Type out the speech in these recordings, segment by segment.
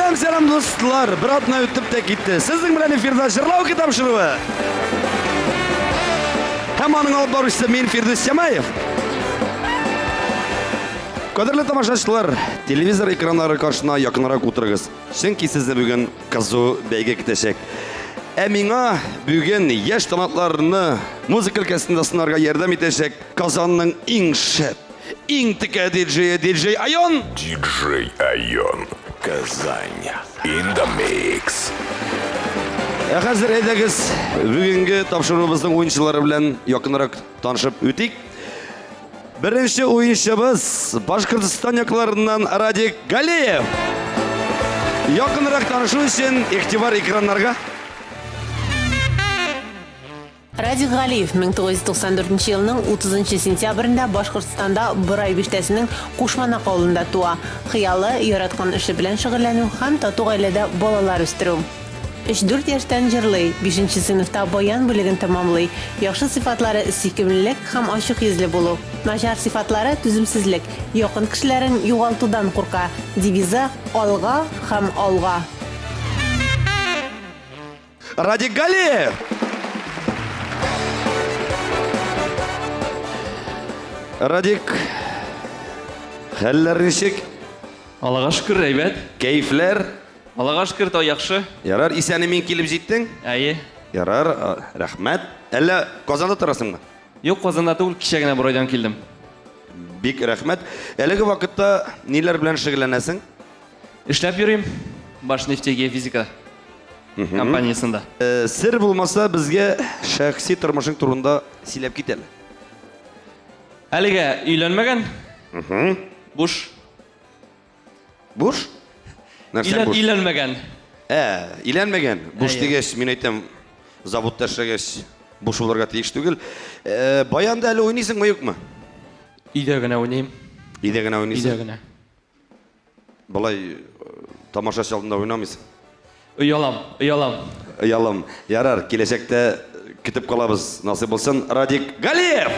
Сәлам, сәлам, дуслар! Бер атна үтеп тә китте. Сезнең белән эфирда Җырлау тапшыруы. Һәм аның алып баручысы мин, Фирдүс Тямаев. Кадерле тамашачылар, телевизор экраннары каршына якынрак утырыгыз. Чөнки сезне бүген кызу бәйге көтәчәк. Ә миңа бүген яшь талантларны музыка өлкәсендә сынарга ярдәм итәчәк Казанның иң шәп, иң текә диджее диджей Айон. Диджей Айон. Казань. In the mix. Ә хәзер әйдәгез бүгенге тапшыруыбызның уенчылары белән якынрак танышып үтик. Беренче уенчыбыз Башкортостан якларыннан Радик Галиев. Якынрак танышу өчен игътибар экраннарга. Радик Галиев 1994 елның 30 сентябрендә Башкортстанда Борай бистәсенең Кушманак авылында туа. Хыялы, яраткан эше белән шөгыльләнү һәм тату гаиләдә балалар үстерү. Өч-дүрт яшьтән җырлый, бишенче сыйныфта баян бүлеген тәмамлый. Яхшы сыйфатлары, сөйкемлелек һәм ачык йөзле булу. Начар сыйфатлары, түземсезлек, якын кешеләрен югалтудан курка. Девизы, Алга һәм алга! Радик Галиев! Радик, хәлләр ничек? Аллага шөкер, әйбәт. Кәефләр? Аллага шөкер, тау яхшы. Ярар, исән-имин килеп җиттең? Әйе. Ярар, рәхмәт. Әллә Казанда торасыңмы? Юк, Казанда түгел, кичә генә Борайдан килдем. Бик рәхмәт. Әлеге вакытта ниләр белән шөгыльләнәсең? Эшләп йөрим. Башнефтегеофизика компаниясендә. Э, сер булмаса, безгә шәхси тормышың турында сөйләп кит әле. Әлегә өйләнмәгән. Буш. Буш? Нәрсә Өйлән, буш? өйләнмәгән. Ә, өйләнмәгән. Буш Әйе. дигәч, мин әйтәм, заводта эшләгәч, буш булырга тиеш түгел. Э, баянда әле уйныйсыңмы, юкмы? Өйдә генә уйныйм. Өйдә генә уйныйсың. Өйдә генә. Болай э, тамашачы алдында уйнамыйсың. Оялам, оялам. Оялам. Ярар, киләчәктә көтеп калабыз. Насыйп булсын. Радик Галиев!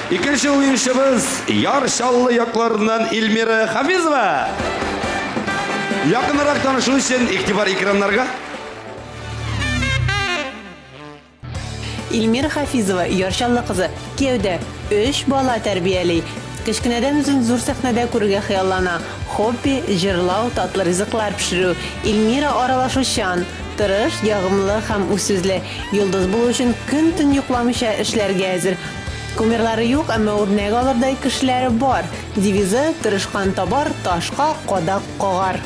Икенче уенчыбыз Яр Чаллы якларыннан Эльмира Хафизова. Якынрак танышу өчен игътибар экраннарга. Эльмира Хафизова, Яр Чаллы кызы, кияүдә, өч бала тәрбияли. Кечкенәдән үзен зур сәхнәдә күрергә хыяллана. Хобби, җырлау, татлы ризыклар пешерү. Эльмира аралашучан, тырыш, ягымлы һәм үзсүзле. Йолдыз булу өчен көн-төн йокламыйча эшләргә әзер. Кумирлары юк, әмма үрнәк алырдай кешеләре бар. Девизы, тырышкан табар, ташка кадак кагар.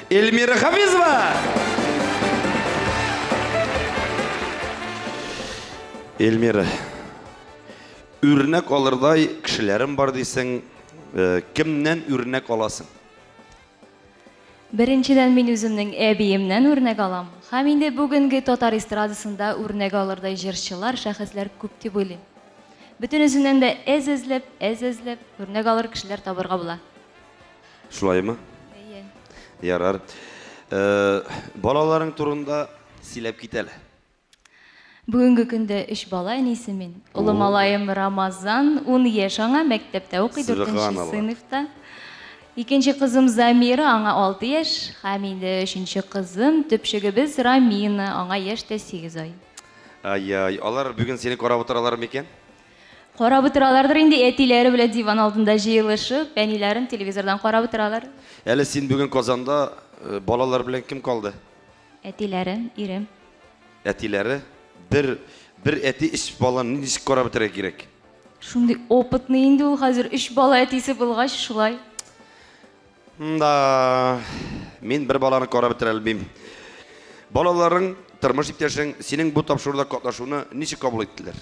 Эльмира Хафизова! Эльмира, үрнәк алырдай кешеләрем бар дисең, э, кемнән үрнәк аласың? Беренчедән мин үземнең әбиемнән үрнәк алам. Һәм инде бүгенге татар эстрадасында үрнәк алырдай җырчылар, шәхесләр күп дип уйлыйм. Бөтенесеннән дә әз эзләп, әз эзләп, үрнәк алыр кешеләр табырга була. Шулаймы? Әйе. Ярар. Э, балаларың турында сөйләп кит әле. Бүгенге көндә өч бала әнисе мин. Олы малаем Рамазан, 10 яшь аңа, мәктәптә укый, 4 Сүбханалла. сыйныфта. Икенче кызым Замира, аңа 6 яшь. Һәм инде өченче кызым, төпчегебез Рамина, аңа яшь тә 8 ай. Ай-яй, алар бүген сине карап утыралар микән? Карап утыралардыр инде, әтиләре белән диван алдында җыелышып, әниләрен телевизордан карап утыралар. Әле син бүген Казанда э, балалар белән кем калды? Әтиләре, ирем. Әтиләре. Бер бер әти өч баланы ничек карап бетерергә кирәк? Шундый опытный инде ул хәзер, өч бала әтисе булгач, шулай. Да, мин бер баланы карап бетерә алмыйм. Балаларың, тормыш иптәшең синең бу тапшыруда катнашуны ничек кабул иттеләр?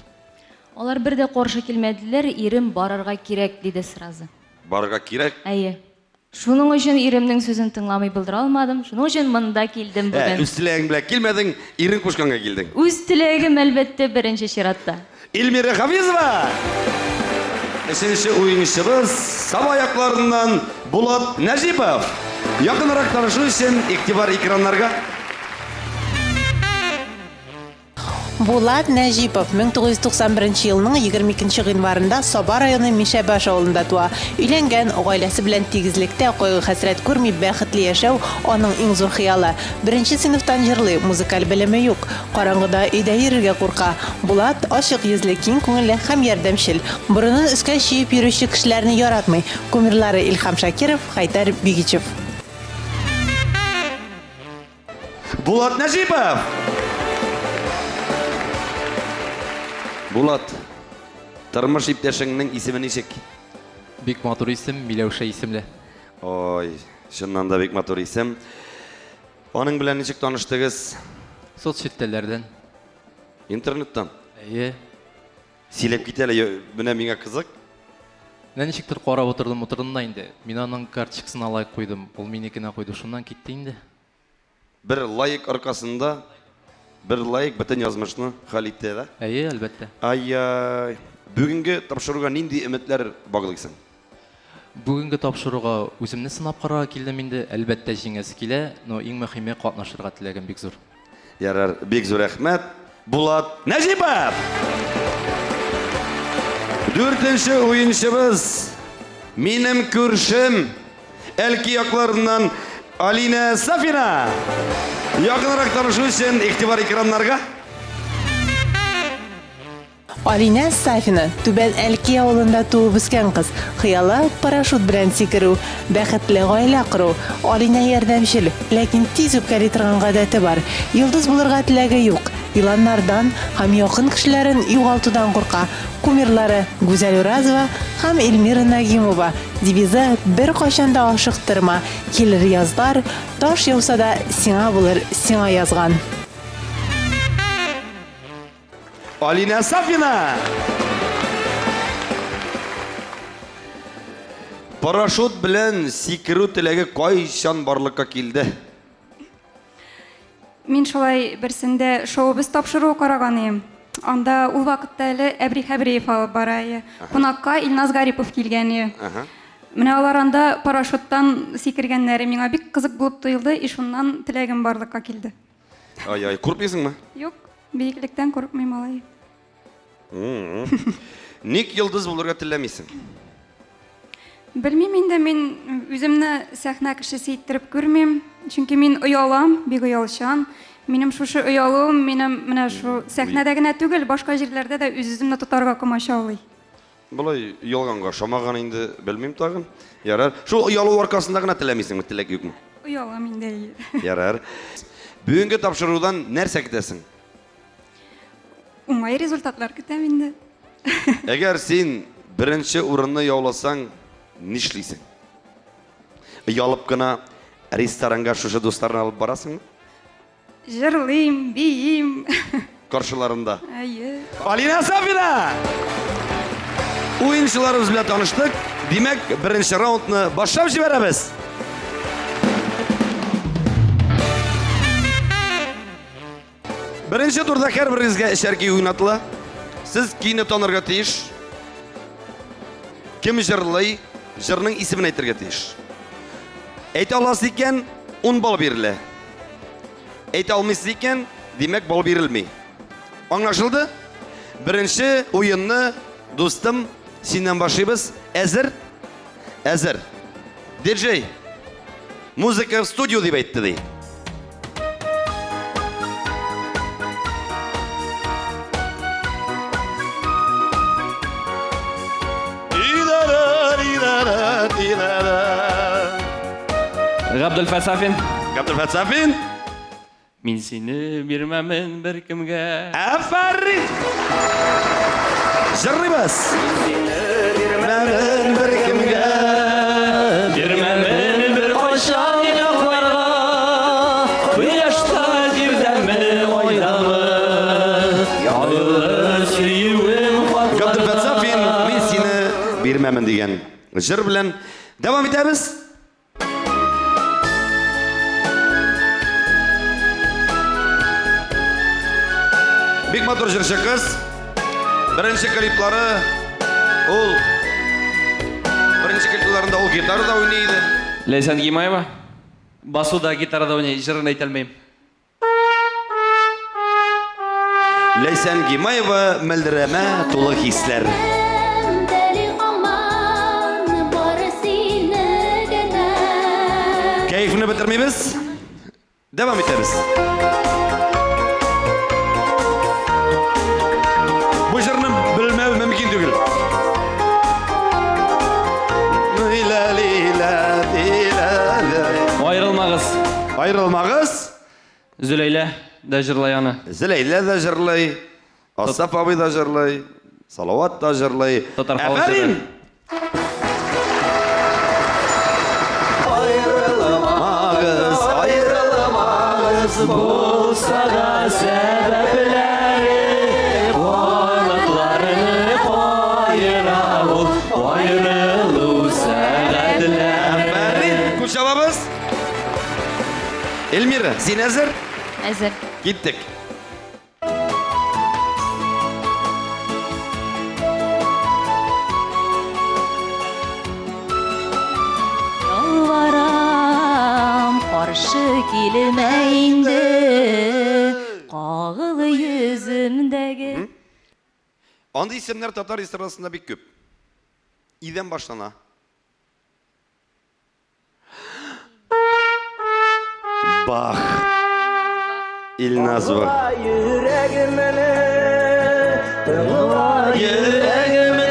Алар бер дә каршы килмәделәр, ирем барырга кирәк, диде сразу. Барырга кирәк? Әйе. Шуның өчен иремнең сүзен тыңламый булдыра алмадым, шуның өчен монда килдем Ә, бүген. үз теләгең белән килмәдең, ирең кушканга килдең. Үз теләгем, әлбәттә, беренче чиратта. Эльмира Хафизова! Өченче уенчыбыз Саба якларыннан Булат Нәҗипов. Якынрак танышу өчен игътибар экраннарга. Булат Нәҗипов 1991 елның 22 гыйнварында Саба районы Мишәбаш авылында туа. Өйләнгән, гаиләсе белән тигезлектә, кайгы-хәсрәт күрми, бәхетле яшәү, аның иң зур хыялы. Беренче сыйныфтан җырлый, музыкаль белеме юк. Караңгыда өйдә йөрергә курка. Булат, ачык йөзле, киң күңелле һәм ярдәмчел. Борынын өскә чөеп йөрүче кешеләрне яратмый. Кумирлары Илһам Шакиров, Хәйдәр Бигичев. Булат Нәҗипов! Булат, тормыш иптәшеңнең исеме ничек? Бик матур исем, Миләүшә исемле. Ой, чыннан да бик матур исем. Аның белән ничек таныштыгыз? Соцчелтәрләрдән. Интернеттан. Әйе. Сөйләп кит әле, менә миңа кызык. Менә ничектер карап утырдым, утырдым да инде. Мин аның карточкасына лайк куйдым, ул минекенә куйды, шуннан китте инде. Бер лайк аркасында, бер лайк бөтен язмышны хәл итте, да? Әйе, әлбәттә. Ай-яй. Бүгенге тапшыруга нинди өметләр баглыйсың? Бүгенге тапшыруга үземне сынап карарга килдем инде. Әлбәттә, җиңәсе килә, но иң мөһиме катнашырга теләгем бик зур. Ярар, бик зур рәхмәт. Булат Нәҗипов! Дүртенче уенчыбыз минем күршем Әлки якларыннан Алинә Сафина. Якынрак танышу өчен игътибар экраннарга. Алинә Сафина, Түбән Әлки авылында туып үскән кыз. Хыялы, парашют белән сикерү, бәхетле гаилә кору. Алинә ярдәмчел, ләкин тиз үпкәли торган гадәте бар. Йолдыз булырга теләге юк. Еланнардан һәм якын кешеләрен югалтудан курка. Кумирлары, Гүзәл Уразова һәм Эльмира Нагимова. Девизы, беркайчан да ашыктырма, килер язлар, таш яуса да, сиңа булыр, сиңа язган. Алинә Сафина! Парашют белән сикерү теләге кайчан барлыкка килде? Мин шулай берсендә шоу-без тапшыруы караган идем. Анда ул вакытта әле Әбри Хәбриев алып бара иде. Кунакка Илназ Гарипов килгән иде. Менә алар анда парашюттан сикергәннәре миңа бик кызык булып тоелды, и шуннан теләгем барлыкка килде. Ай-ай, куркмыйсыңмы? Юк, биеклектән курыкмыйм алай. Ник йолдыз булырга теләмисең? Белмим инде, мин үземне сәхнә кешесе иттереп күрмим. Чөнки мин оялам, бик оялчан. Минем шушы оялуым минем менә шу сәхнәдә генә түгел, башка җирләрдә дә үз-үземне тотарга комачаулый. Болай оялганга ошамаган инде, белмим тагын. Ярар. Шул оялу аркасында гына теләмисеңме, теләк юкмы? Оялам инде, әйе. Ярар. Бүгенге тапшырудан нәрсә көтәсең? Уңай результатлар көтәм инде. Әгәр син беренче урынны яуласаң, нишлисең? Оялып кына ресторанга шушы дусларны алып барасыңмы? Җырлыйм, биим. Каршыларында. Әйе. Алина Сафина! Уенчыларыбыз белән таныштык. Димәк, беренче раундны башлап җибәрәбез. Беренче турда һәрберегезгә эчәр көй уйнатыла. Сез көйне танырга тиеш. Кем җырлый, җырның исемен әйтергә тиеш. Әйтә аласыз икән, 10 балл бирелә. Әйтә алмыйсыз икән, димәк, балл бирелми. Аңлашылды? Беренче уенны, дустым, синнән башлыйбыз. Әзер? Әзер. Диджей, музыка в студию дип әйтте ди. Габделфәт Сафин. Габделфәт Сафин. Мин сине бирмәмен беркемгә. Афәрин! Җырлыйбыз. Бирмәмен беркемгә. Бирмәмен беркайчан якларга. Кояшта, җирдәме, айдамы. Айлы сөюем хатларга. Габделфәт Сафин, мин сине бирмәмен дигән җыр белән дәвам итәбез. Бик матур җырчы кыз. Беренче клиплары ул беренче клипларында ул гитарада уйный иде. Ләйсән Гимаева. Басуда гитарада уйный, җырын әйтә алмыйм. Ләйсән Гимаева Мөлдерәмә тулы хисләр. Кәефне бетермибез. Дәвам итәбез. Бу җырны белмәү мөмкин түгел. Аерылмагыз. Аерылмагыз. Зөләйлә дә җырлай аны. Зөләйлә дә җырлый, Асаф абый да җырлый, Салават та җырлый. Татар халык җыры. Афәрин! Аерылмагыз, аерылмагыз, булса да сәбәпләре, канатларны каера ул аерылу сәгатьләре. Афәрин! Кул чабабыз. Эльмира, син әзер? Әзер. Киттек. Ялварам, каршы килмә инде, кагыл йөземдәге. Андый исемнәр татар эстрадасында бик күп. Идән башлана. Бах. Илназ Бах. Йөрәгемне, тыңла йөрәгемне,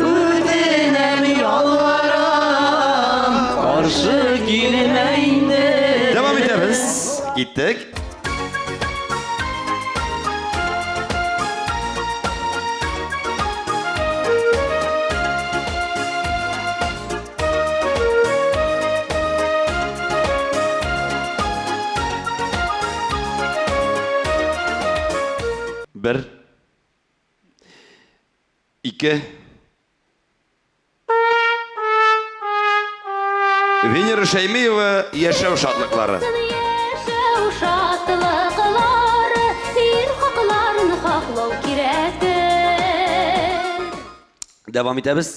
үтенәм, ялварам, каршы килмә инде. Дәвам итәбез. Киттек. Бер. Ике. Венера Шәймиева Яшәү шатлыклары. Яшәү шатлыклары, ир хакларын хаклау кирәктер. Дәвам итәбез.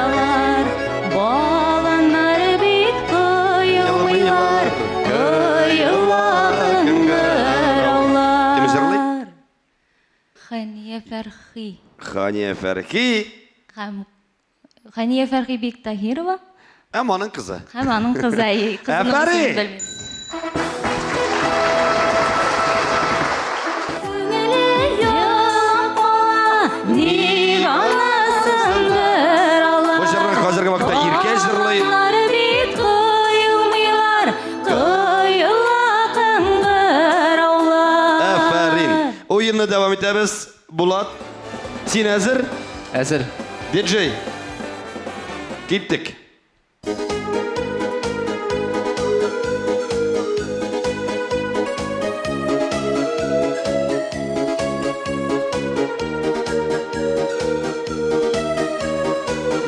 Алар, баланнар бит коелмыйлар, коела кыңгыраулар. Кем җырлый? Хәния Фәрхи. Хания Фәрхи. Һәм Хәния Фәрхи Биктаһирова. Һәм аның кызы. Һәм аның кызы. Әй, кызының Афәрин! исемен белмим. Күңеле ялан кала, ник анысын бер ала. Бу җырны хәзерге вакытта Иркә җырлый. Балалар бит коелмыйлар, коела кыңгыраулар. Афәрин. Уенны дәвам итәбез. Булат, син әзер? Әзер. Диджей. Киттек.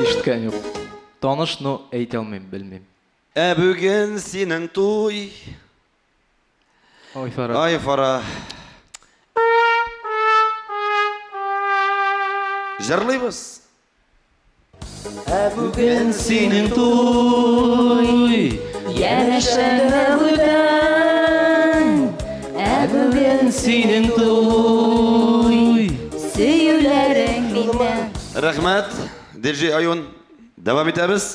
Ишеткән юк. Таныш, но әйтә алмыйм, белмим. Ә бүген синең туй. Ай, Фара. Ай, Фара. Җырлыйбыз. Ә бүген синең туй, Янәшәңдә бүтән, ә бүген синең туй. сөюләрең миннән. Рәхмәт, диджей Аюн. Дәвам итәбез.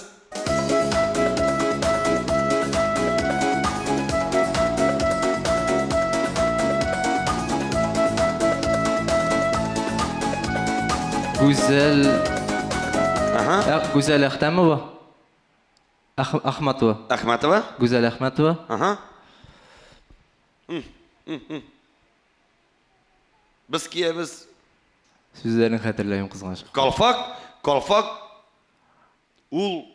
Гүзәл Ага. Ә, Гүзәл Әхтәмова. Ах, Ахматова. Әхмәтова. Гүзәл Әхмәтова. Ага. Без киябез. Сүзләрен хәтерләмим кызганыч. Калфак, калфак ул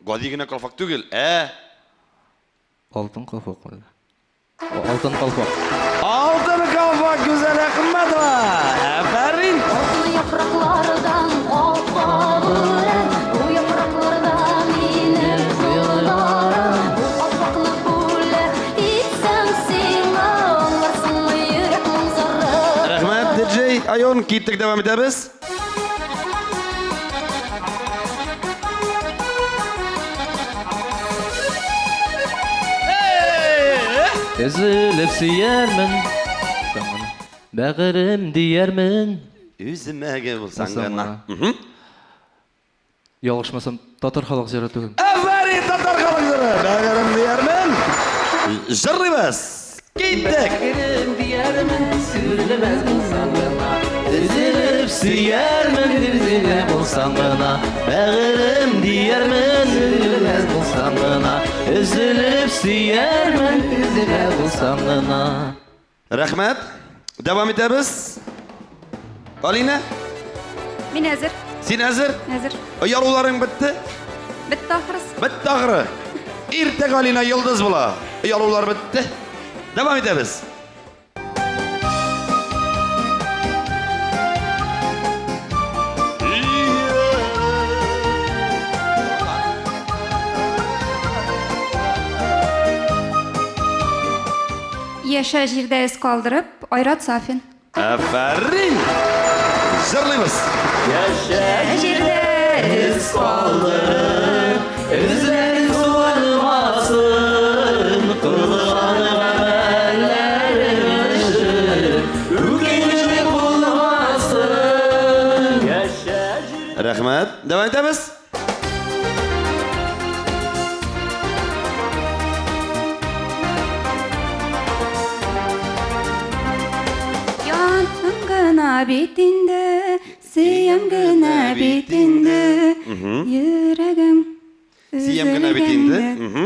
гади генә калфак түгел, ә Алтын калфак ул. Алтын калфак. Алтын калфак Гүзәл Әхмәтова. Афәрин! Алтын яфраклардан калфак үрәм, бу яфракларда минем кулларым. Бу калфакны бүләк итсәм сиңа, аңларсыңмы йөрәк моң-зарын. Рәхмәт, диджей Айон, киттек дәвам итәбез. Өзелеп сөярмен. Булсаң гына. Бәгырем диярмен. Үземә генә булсаң Булсаң гына. гына. Ялгышмасам, татар халык җыры түгел. Афәрин, татар халык җыры! Бәгырем диярмен. Җырлыйбыз. Киттек. Бәгырем диярмен, сүзлемәс булсаң гына. Өзелеп сөярмен, үземә булсаң гына. Бәгырем диярмен, сүзлемәс булсаң гына. Өзелеп сөярмен, үземә булсаң гына. Рәхмәт. Дәвам итәбез. Алина, Мин әзер. син әзер? Әзер. Оялуларың бетте? Бетте ахрысы. Бетте ахры. Иртәгә Алина йолдыз була. Оялулар бетте. Дәвам итәбез. Яшә җирдә эз калдырып, Айрат Сафин. Афәрин! Җырлыйбыз. Яшә Җирдә эз калдырып, эзләрең суармасын, кылган гамәлләрең өчен үкенечле булмасын. Яшә Рәхмәт. Дәвам итәбез. Яндым гына бит инде, сөям генә бит инде, йөрәгем Сөям генә бит инде. Мгм.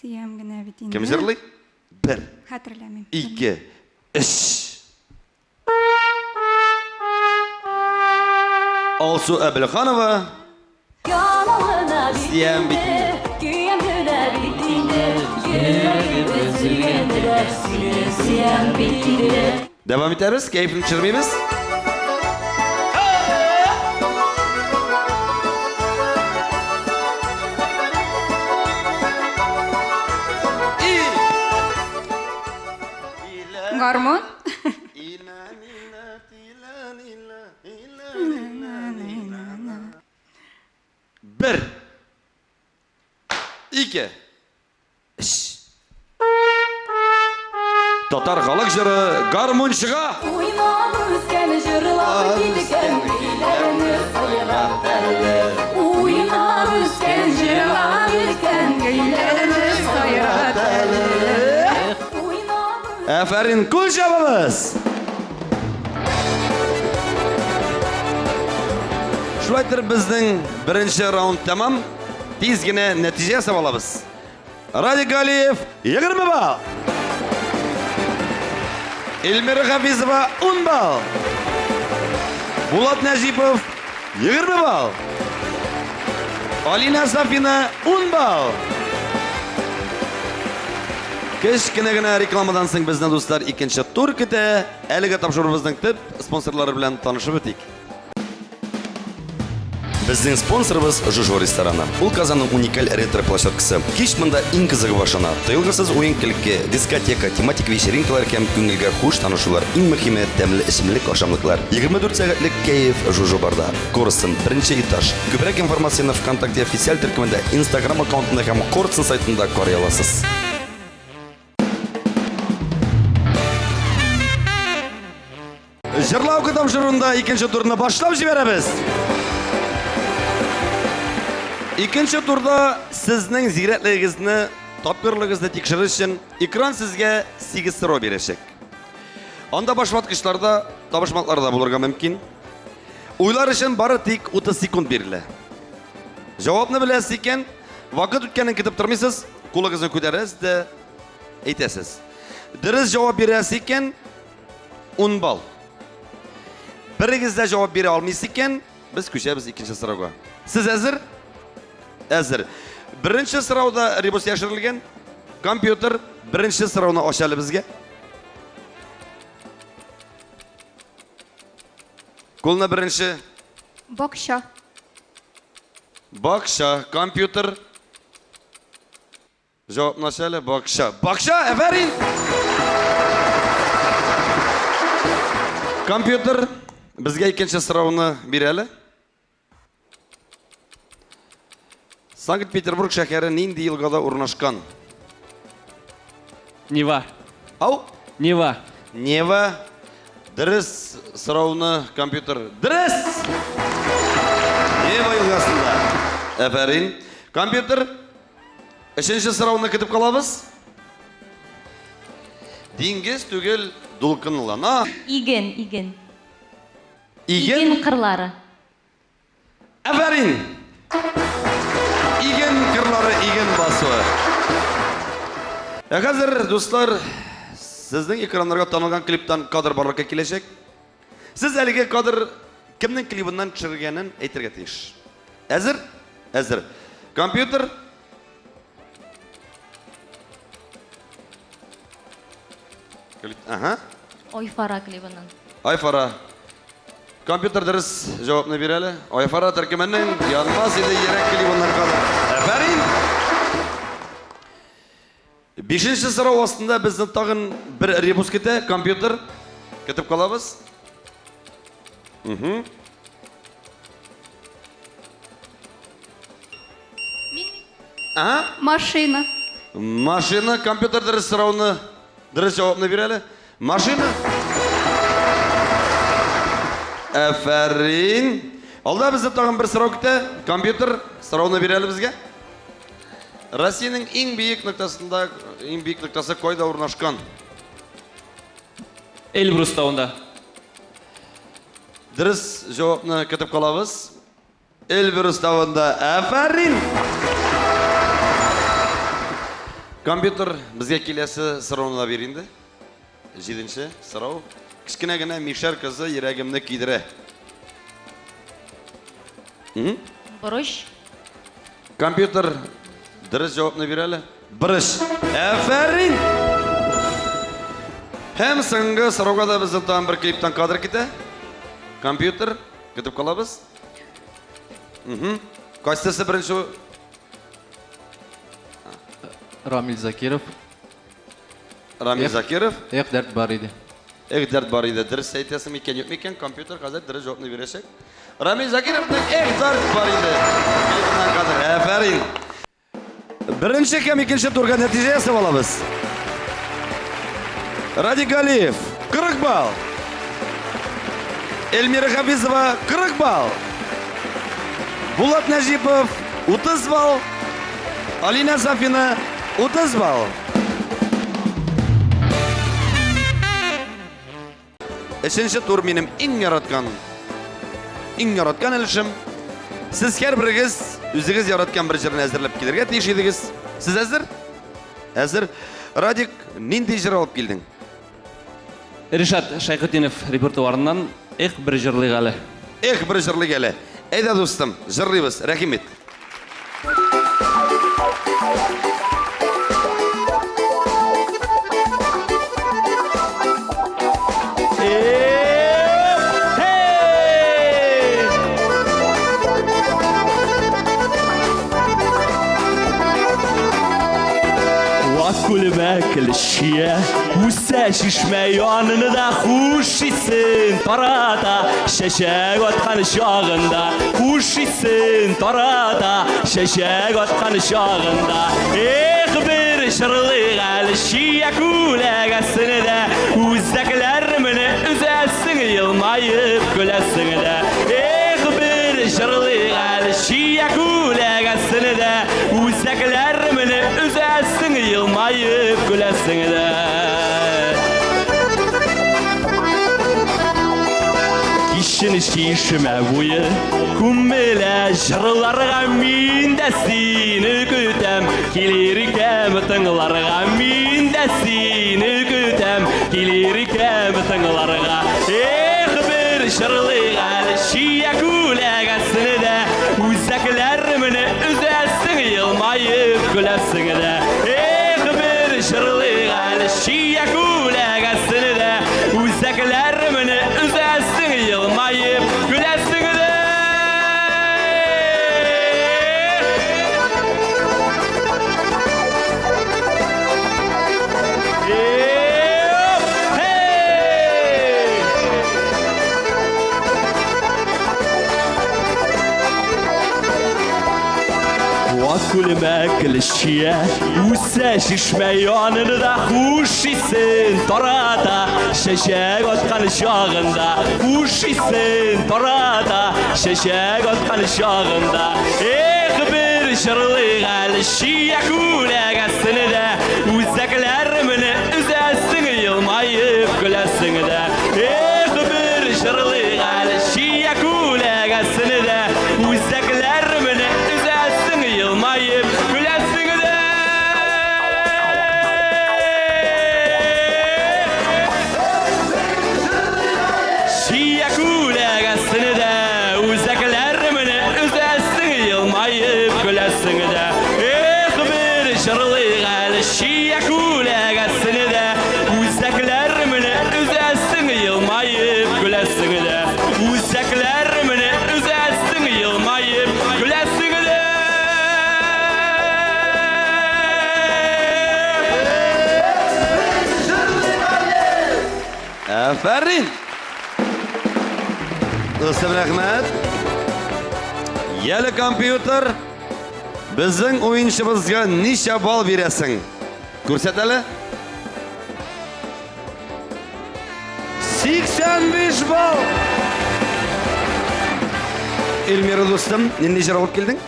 Сөям генә бит инде. Кем җырлый? Бер, Хәтерләмим. ике, өч. Алсу Әбелханова. Яналгына бит Сөям бит инде, көям генә бит инде, йөрәгем өзелгәндә дә сине сөям бит инде. Дәвам итәбез, кәефне төшермибез. Гармун? Бер, ике, өч. Татар халык җыры гармунчыга. Уйнап үскән җырлап киткән көйләрне сайрап әле. Уйнап үскән җырлап киткән көйләрне сайрап әле. Уйнап Афәрин, кул чабабыз! Шулай итеп безнең беренче раунд тәмам. Тиз генә нәтиҗә ясап алабыз. Радик Галиев 20 балл. Эльмира Хафизова 10 балл. Булат Нәҗипов 20 балл. Алина Сафина 10 балл. Кечкенә генә рекламадан соң безне дуслар икенче тур көтә. Әлеге тапшыруыбызның төп спонсорлары белән танышып үтик. Безнең спонсорыбыз Жужо рестораны. Ул Казанның уникаль ретро-площадкасы. Кич монда иң кызыгы башлана. Тыелгысыз уен-көлке, дискотека, тематик вечеринкалар һәм күңелгә хуш танышулар. Иң мөһиме тәмле эчемлек, ашамлыклар. 24 сәгатьлек кәеф Жужо барда. Корстон, беренче этаж. Күбрәк информацияне ВКонтакте официаль төркемендә, Instagram аккаунтында һәм Корстон сайтында карый аласыз. Җырлау тапшыруында икенче турны башлап җибәрәбез. Икенче турда сезнең зирәклегегезне, тапкырлыгыгызны тикшерер өчен экран сезгә 8 сорау бирәчәк. Анда башваткычларда, табышмаклар да булырга мөмкин. Уйлар өчен бары тик 30 секунд бирелә. Җавапны беләсез икән, вакыт үткәнен көтеп тормыйсыз, кулыгызны күтәрәсез дә әйтәсез. Дөрес җавап бирәсез икән, 10 балл. Берегез дә җавап бирә алмыйсыз икән, без күчәбез икенче сорауга. Сез әзер? Әзер. Беренче сорауда ребус яшерелгән. Компьютер беренче сорауны ача әле безгә. Кулны беренче Бакча. бакча, компьютер. Җавапны ача әле, бакча. Бакча, афәрин! Компьютер безгә икенче сорауны бир әле. Санкт-Петербург шәһәре нинди елгада урнашкан? Нева. Ау? Нева. Нева. Дөрес сорауны компьютер. Дөрес! Нева елгасында. Әфәрин. Компьютер. Өченче сорауны көтеп калабыз. Диңгез түгел, дулкынлана. Иген, иген. Иген. Иген кырлары. Әфәрин! Иген кырлары, иген басуы. Ә хәзер, дуслар, сезнең экраннарга танылган клиптан кадр барлыкка киләчәк. Сез әлеге кадр кемнең клибыннан төшерелгәнен әйтергә тиеш. Әзер? Әзер. Компьютер. Ага. Айфара клибыннан. Айфара. Компьютер дөрес җавапны бир әле. Айфара төркеменең Янмас иде йөрәк клибыннан кадр. Афәрин! Бишенче сорау астында безне тагын бер ребус көтә. Компьютер. Көтеп калабыз. Угу. Ага. Машина. Машина, компьютер дөрес сорауны, дөрес җавапны бир әле. Машина. Әфәрин. Алда безне тагын бер сорау көтә. Компьютер сорауны бир әле безгә. Россиянең иң биек ноктасында, иң биек ноктасы кайда урнашкан? Эльбрус тавында. Дөрес җавапны көтеп калабыз. Эльбрус тавында. Әфәрин! Компьютер безгә киләсе сорауны да бир инде. Җиденче сорау. Кечкенә генә мишәр кызы йөрәгемне көйдерә. Борыч. Компьютер дөрес җавапны бир әле. Борыч. Әфәрин! Һәм соңгы сорауга да безнең тагын бер клиптан кадр китә. Компьютер көтеп калабыз. Угу. Кайсысы беренче? Рамил Закиров. Рамил Закиров. Эх, дәрт бар иде. Эх, дәрт бар иде. Дөрес әйтәсең микән, юк микән? Компьютер хәзер дөрес җавапны бирәчәк. Рамил Закировның Эх, дәрт бар иде. Клибыннан кадр. Әфәрин. Беренче һәм икенче турга нәтиҗә ясап алабыз. Радик Галиев 40 балл. Эльмира Хафизова 40 балл. Булат Нәҗипов 30 балл. Алина Сафина 30 балл. Өченче тур минем иң яраткан, иң яраткан өлешем. Сез һәрберегез үзегез яраткан бер җырны әзерләп килергә тиеш идегез. Сез әзер? Әзер. Радик, нинди җыр алып килдең? Ришат Шәйхетдинов репертуарыннан Эх, бер җырлыйк әле. Эх, бер җырлыйк әле. Әйдә, дустым, җырлыйбыз. Рәхим ит. Вак күлмәкле чия үсә чишмә янында хуш исен тарата чәчәк аткан чагында хуш исен тарата чәчәк аткан чагында эх бер җырлыйк әле чия күләгәсендә үзәкләр менә өзәсең елмаеп көләсең дә эх бер җырлыйк әле чия күләгәсендә үзәкләр менә өзәсең елмаеп көләсең дә. Кичен чишмә буе күмелә җырларга мин дә сине көтәм килер икән тыңларга мин дә сине көтәм килер икән тыңларга эх бер җырлыйк әле чия күләгәсендә үзәкләр менә өзәсең елмаеп көләсең дә эх бер җырлыйк әле чия күләгәсендә үзәкләр менә өзәсең елмаеп көләсең дә. Эх, хей! Күлмәкле чия үсә чишмә янында, хуш исен тарата, чәчәк аткан чагында, хуш исен тарата, чәчәк аткан чагында. Эх, бер җырлыйк әле чия күләгәсендә, үзәкләремне өзәсең, елмаеп көләсең дә. Эх, бер җырлыйк әле чия күләгәсендә, үзәкләремне өзәсең, елмаеп көләсең дә. Чия күләгәсендә, үзәкләремне өзәсең, елмаеп көләсең дә. Эх, бер җырлыйк әле чия күләгәсендә, үзәкләремне өзәсең, елмаеп көләсең дә. Үзәкләремне өзәсең, елмаеп көләсең дә. Афәрин! Дустым, рәхмәт. Яле, компьютер, безнең уенчыбызга ничә балл бирәсең? Күрсәт әле. 85 балл! Эльмира дустым, нинди җыр алып килдең?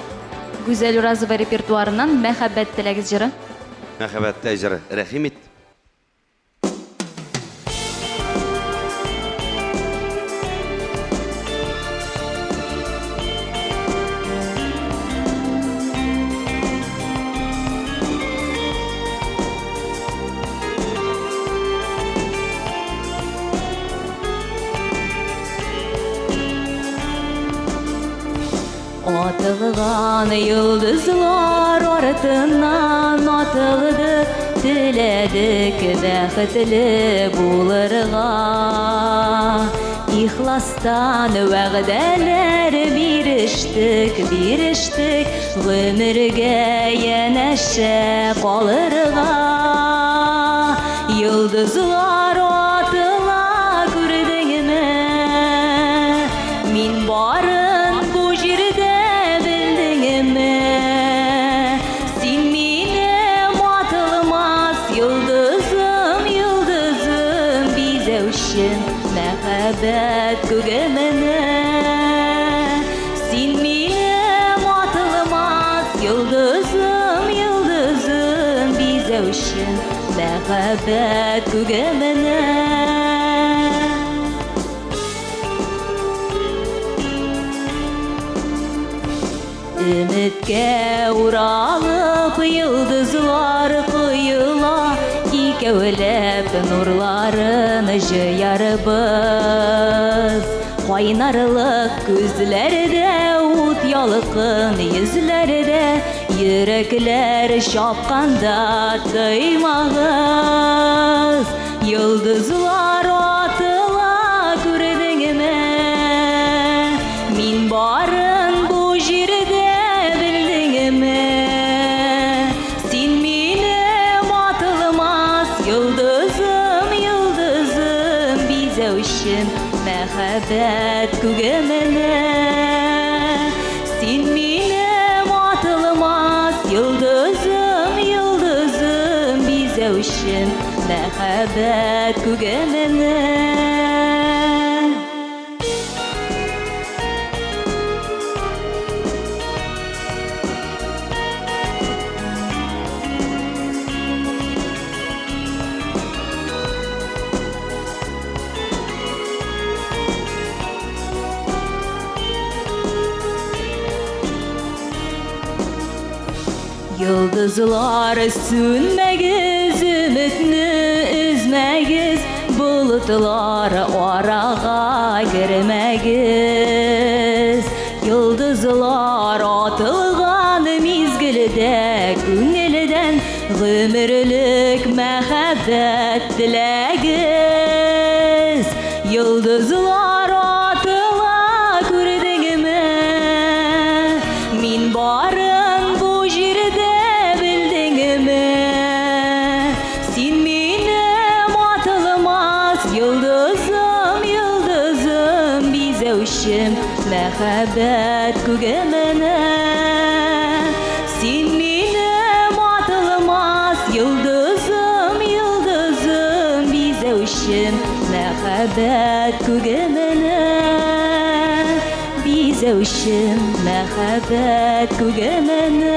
Гүзәл Уразова репертуарыннан Мәхәббәт теләгез җыры. Мәхәббәт җыры. Рәхим ит. Атылган йолдызлар артыннан атылдык, теләдек бәхетле булырга. Ихластан вәгъдәләр бирештек, бирештек, гомергә янәшә калырга. Йолдызлар атыла, күрдеңме? Мин барын бу җирдә белдеңме? Син минем атылмас йолдызым, йолдызым, бизәүчем мәхәббәт күгеменә. Син минем атылмас йолдызым, йолдызым, бизәүчем мәхәббәт күгеменә. Өметкә уралып йолдызлар коела, икәүләп нурларын җыярбыз. Кайнарлык күзләрдә, ут ялкын йөзләрдә, йөрәкләр чапканда тоймагыз. Йолдызлар атыла, күрдеңме? Мин барын бу җирдә белдеңме? Син минем атылмас йолдызым, йолдызым, бизәүчем мәхәббәт күгеменә. Син минем атылмас йолдызым, йолдызым, бизәүчем мәхәббәт күгеменә. Йолдызлар сүнмәгез, өметне өзмәгез, болытлар арага кермәгез. Йолдызлар атылган мизгелдә күңелдән гомерлек мәхәббәт теләгез. Йолдызлар атыла, күрдеңме? Мин барын бу җирдә белдеңме? Син минем атылмас йолдызым, йолдызым, бизәүчем мәхәббәт күгеменә. Син Бизәүчем, мәхәббәт күгеменә. Бизәүчем, мәхәббәт күгеменә.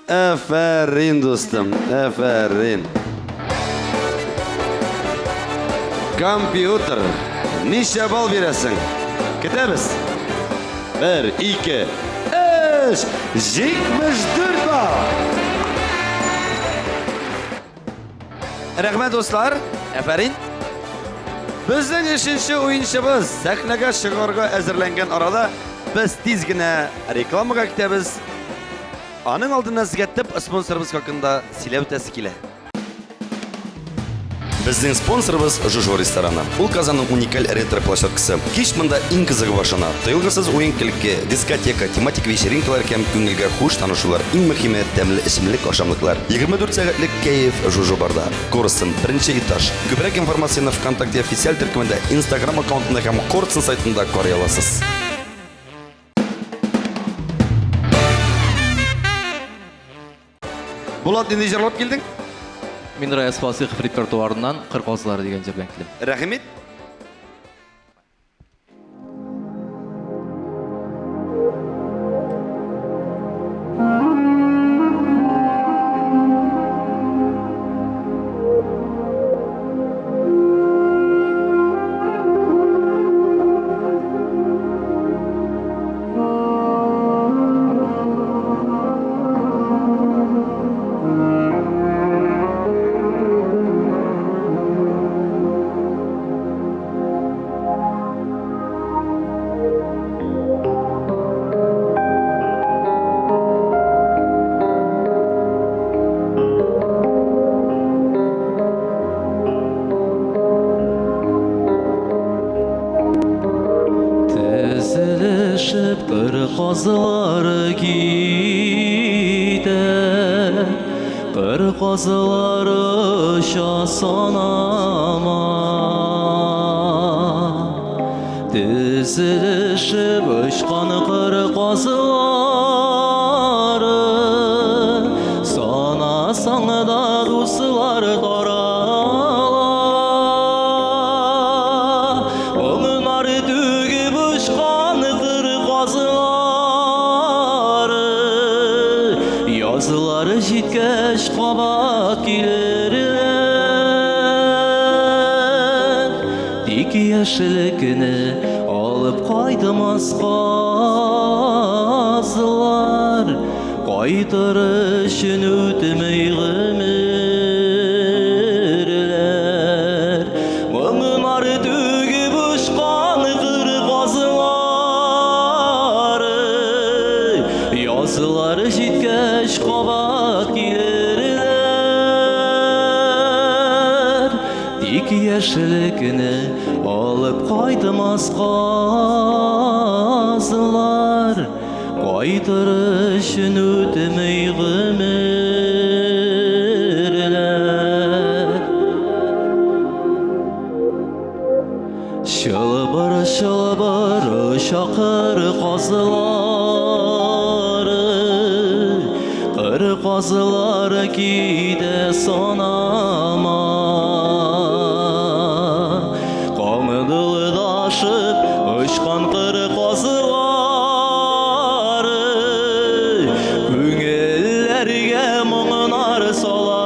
Әфәрин, дустым, әфәрин. Компьютер, ничә балл бирәсең? Көтәбез. Бер, ике, өч, 74 балл! Рәхмәт, дуслар. Әфәрин. Безнең өченче уенчыбыз сәхнәгә чыгарга әзерләнгән арада без тиз генә рекламага китәбез. Аның алдыннан сезгә төп спонсорыбыз хакында сөйләп үтәсе килә. Безнең спонсорыбыз Жужо рестораны. Ул Казанның уникаль ретро-площадкасы. Кич монда иң кызыгы башлана. Тыелгысыз уен-көлке, дискотека, тематик вечеринкалар һәм күңелгә хуш танышулар, иң мөһиме, тәмле эчемлек-ашамлыклар. 24 сәгатьлек кәеф Жужо барда. Корстон, беренче этаж. Күбрәк информацияне ВКонтакте официаль төркемендә, Инстаграм аккаунтында һәм Корстон сайтында карый аласыз. Булат, нинди җырлап килдең? Мин Раяз Фасыйхов репертуарыннан Кыр казлары дигән җыр белән килдем. Рәхим ит. Тезелешеп кыр казлары китә, Кыр казлары оча санама. Тезелешеп очкан кыр казлары, Санасаң да дуслар тарала. Моңнар түгеп очкан кыр казлары, Язлар җиткәч кабат килерләр. Тик яшьлекне алып кайтмас казлар, Кайтыр өчен үтми гомерләр. Моңнар түгеп очкан кыр казлары, Язлар җиткәч кабат килерләр. Тик яшьлекне алып кайтмас казлар, Кайтыр өчен үтми гомерләр. Чылбыр, чылбыр оча кыр казлары, Кыр казлары китә санама. Каңгылдашып очкан кыр казлары, Күңелләргә моңнар салалар.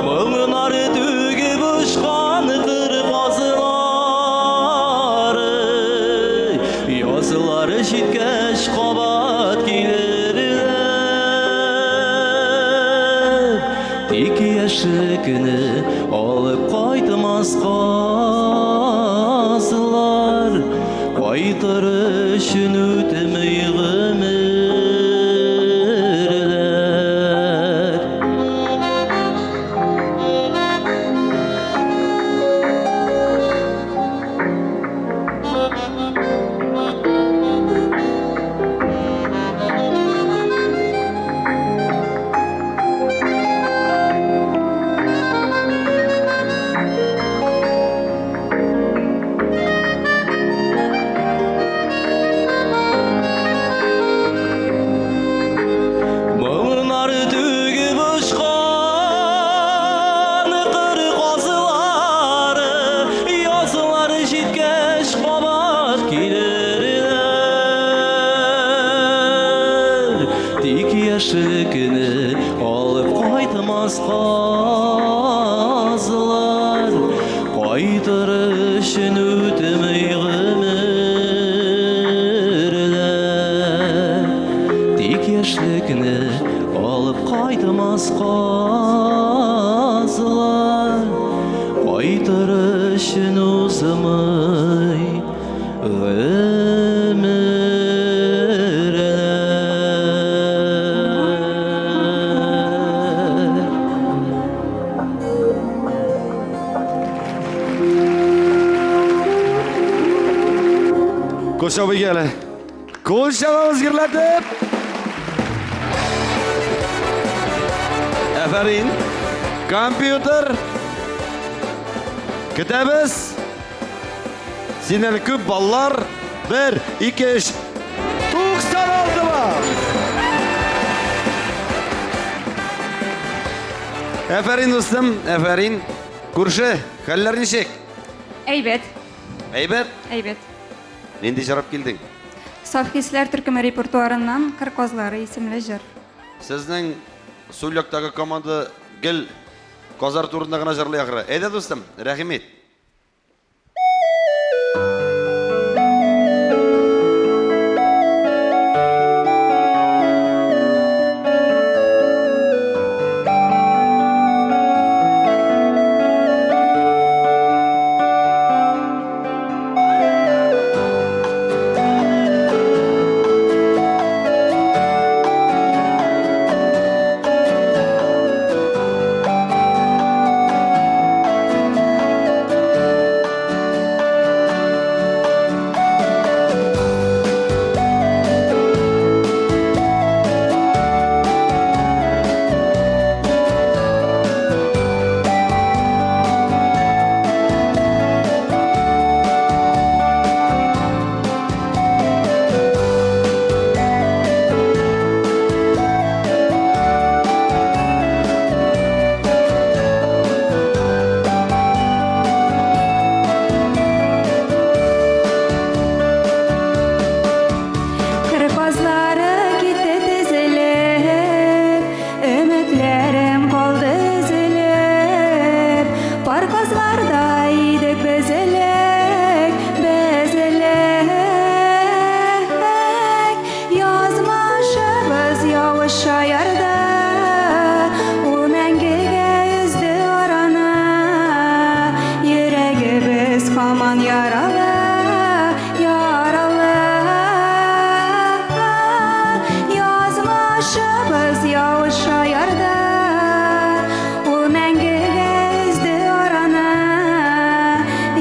Моңнар түгеп очкан кыр казлары, Язлар җиткәч кабат килерләр. Тик яшьлекне алып кайтмас казлар, Кайтыр өчен үтми гомерләр. яшьлекне алып кайтмас казлар. Кайтыр өчен үтми гомерләр. Тик яшьлекне алып кайтмас казлар. Кайтыр өчен узмый гомерләр. Кул чабыйк әле. Кул чабабыз гөрләтеп. Әфәрин. Компьютер. Көтәбез. Синнән күп баллар. 1, 2, 3. 96 балл. Әфәрин, дустым, әфәрин. Күрше, хәлләр ничек? Әйбәт. Әйбәт? Әйбәт. Нинди җыр алып килдең? Саф хисләр төркеме репертуарыннан Кыр казлары исемле җыр. Сезнең сул яктагы команда гел казлар турында гына җырлый ахры. Әйдә, дустым, рәхим ит. Кыр казлары китте тезелеп, Өметләрем калды өзелеп. Пар казларда идек без элек, без элек. Язмышыбыз явыз шаярды, Ул мәңгегә өзде араны. Йөрәгебез һаман яралы, яралы. Язмышыбыз явыз шаярды, Ул мәңгегә өзде араны.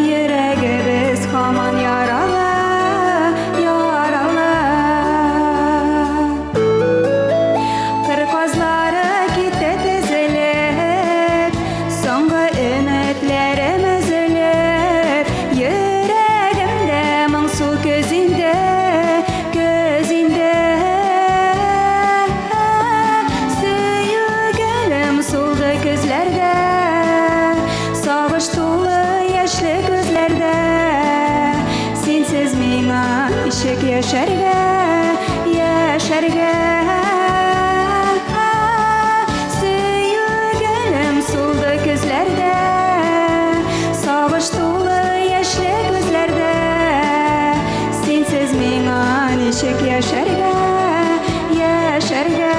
Йөрәгебез һаман яралы, яралы. Кыр казлары китте тезелеп, Соңгы өметләрем өзелеп, Йөрәгемдә моңсу көз инде, көз инде. Сөю гөлем сулды көзләрдә, Сагыш тулы яшьле күзләрдә. Синсез миңа ничек яшәргә, яшәргә. Сөю гөлем сулды көзләрдә, Сагыш тулы яшьле күзләрдә. Синсез миңа ничек яшәргә, яшәргә.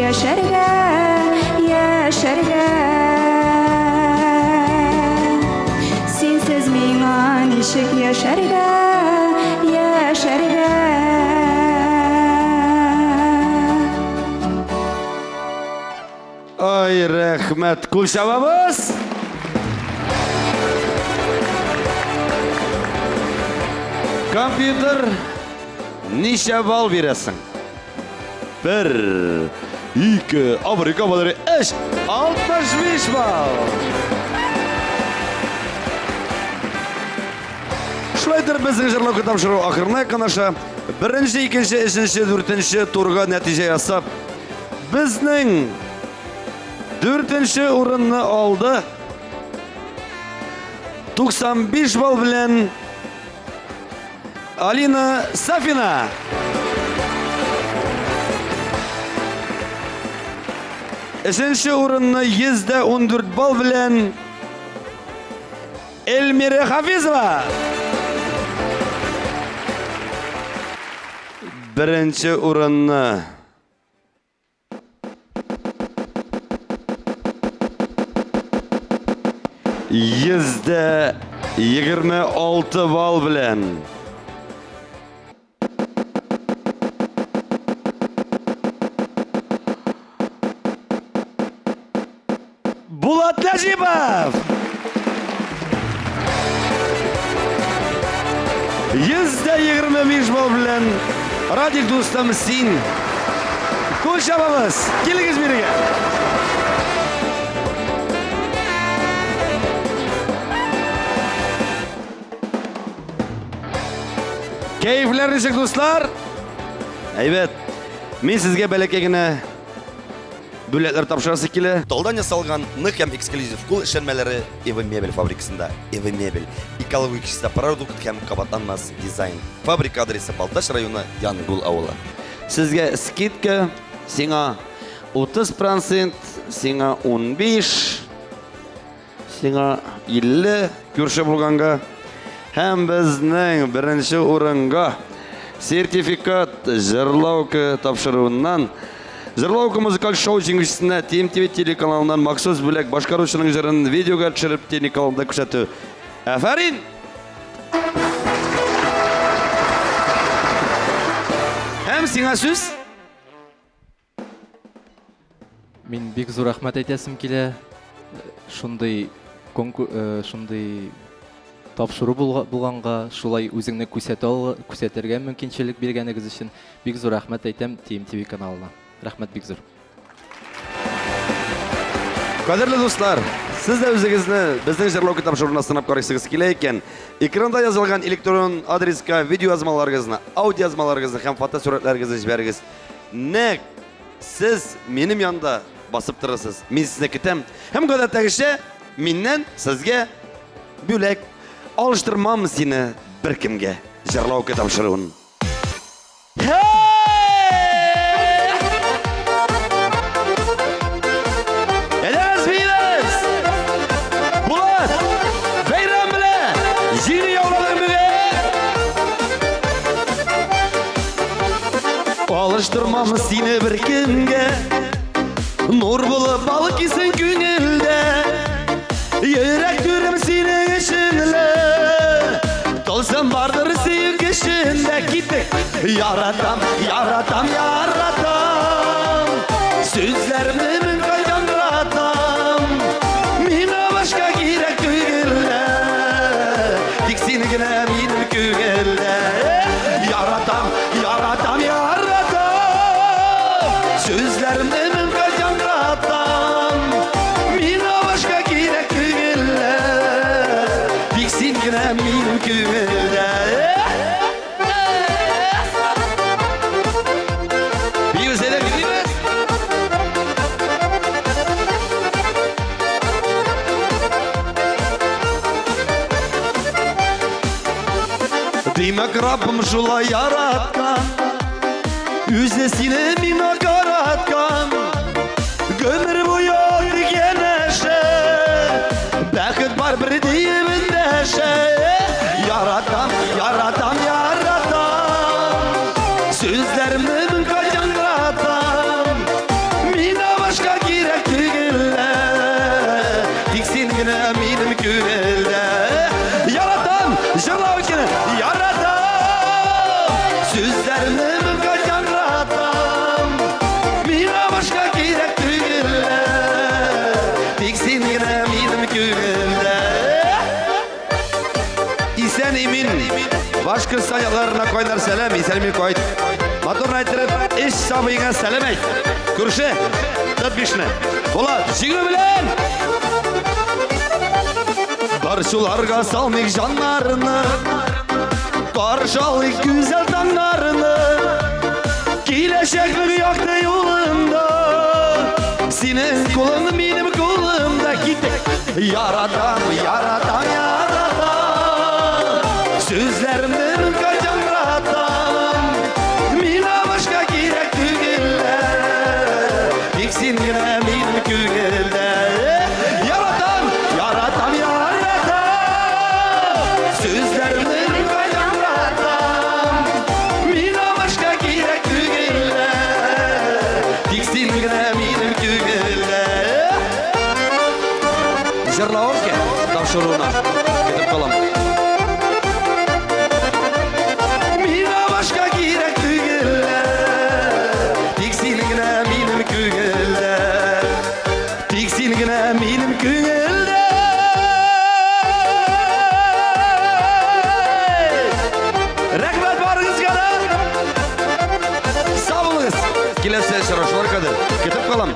яшәргә, яшәргә? Синсез миңа ничек яшәргә, яшәргә? Ай, рәхмәт. Кул чабабыз! Компьютер ничә балл бирәсең? Бер, ике, абыр, ике, абыр, өч, 65 балл! Шулай итеп, безнең җырлау тапшыру ахырына якынлаша. Беренче, икенче, өченче, дүртенче турга нәтиҗә ясап, Безнең дүртенче урынны алды. 95 балл белән Алина Сафина. Өченче урынны 114 балл белән Эльмира Хафизова. Беренче урынны 26 балл белән. Булат Нәҗипов! 25 балл белән Радик дустым син. Кул чабабыз. Килегез бирегә. Кәефләр ничек, дуслар? Әйбәт. Мин сезгә бәләкәй генә Бүләкләр тапшырасы килә. Талдан ясалган нык һәм эксклюзив кул эшләнмәләре Эва Мебель фабрикасында. Эва Мебель экологик чиста продукт һәм кабатланмас дизайн. Фабрика адресы Балтач районы Янгул авылы. Сезгә скидка, сиңа 30%, сиңа 15, Сиңа 50 күрше булганга һәм безнең беренче урынга сертификат җырлаука тапшыруыннан Җырлаука музыкаль шоу җиңүчесенә TMTV телеканалыннан махсус бүләк башкаручының җырын видеога төшереп телеканалда күрсәтү. Афәрин! Һәм сиңа сүз. Мин бик зур рәхмәт әйтәсем килә. Шундый э, шундый тапшыру булганга, шулай үзеңне күрсәтә күрсәтергә мөмкинчелек биргәнегез өчен бик зур рәхмәт әйтәм TMTV каналына. Рәхмәт бик зур. Кадерле дуслар, сез дә үзегезне безнең җырлау тапшыруына сынап карыйсыгыз килә икән, экранда язылган электрон адреска видеоязмаларыгызны, аудиоязмаларыгызны һәм фотосурәтләрегезне җибәрегез. Нәкъ Сез минем янда басып торасыз. Мин сезне көтәм. Һәм гадәттәгечә миннән сезгә бүләк. Алыштырмам сине беркемгә. Җырлау тапшыруын. Әйдәгез, биибез! Булат! Бәйрәм белән! Җиңү яуладың бүген! Алыштырмам сине бер кемгә Нур булып балкыйсың күңелдә Йөрәк түрем синең өченле Тылсым бардыр сөю көчендә Киттек! Яратам, яратам, яратам Сүзләремне мең кайдан яратам Миңа башка кирәк түгел Тик син генә минем күңелдә Яратам, яратам, яратам Сүзләремне мең кат яңгыратам Миңа башка кирәк түгел Тик син генә минем күңелдә Биибез, әйдә, биибез! Димәк, Раббым шулай яраткан, Үзе сине миңа караткан. Гомер буе тик янәшә, Бәхет бар бер диеп эндәшә. Яратам, яратам, яратам, Сүзләремне мең кат яңгыратам. Исән-имин. Башкортстан якларына кайнар сәлам, исән-имин кайт. Матур әйттереп, эш сабыеңа сәлам әйт. Күрше, тот бишне. Булат, җиңү белән! Борчуларга салмыйк җаннарны, Каршы алыйк гүзәл таңнарны. Киләчәкнең якты юлында Синең кулың минем кулымда. Киттек! Яратам, яратам, яратам, Сүзләремне мең яңгыратам. Миңа башка кирәк түгелләр, Тик син генә минем күңелдә. Яратам, яратам, яратам, Сүзләремне мең яңгыратам. Миңа башка кирәк түгелләр, Тик син генә минем күңелдә. Җырлавым тапшыруына көтеп калам. Миңа башка кирәк түгелләр, Тик син генә минем күңелдә. Тик син генә минем күңелдә. Рәхмәт барыгызга да. Сау булыгыз. Киләсе очрашулар кадәр көтеп калам.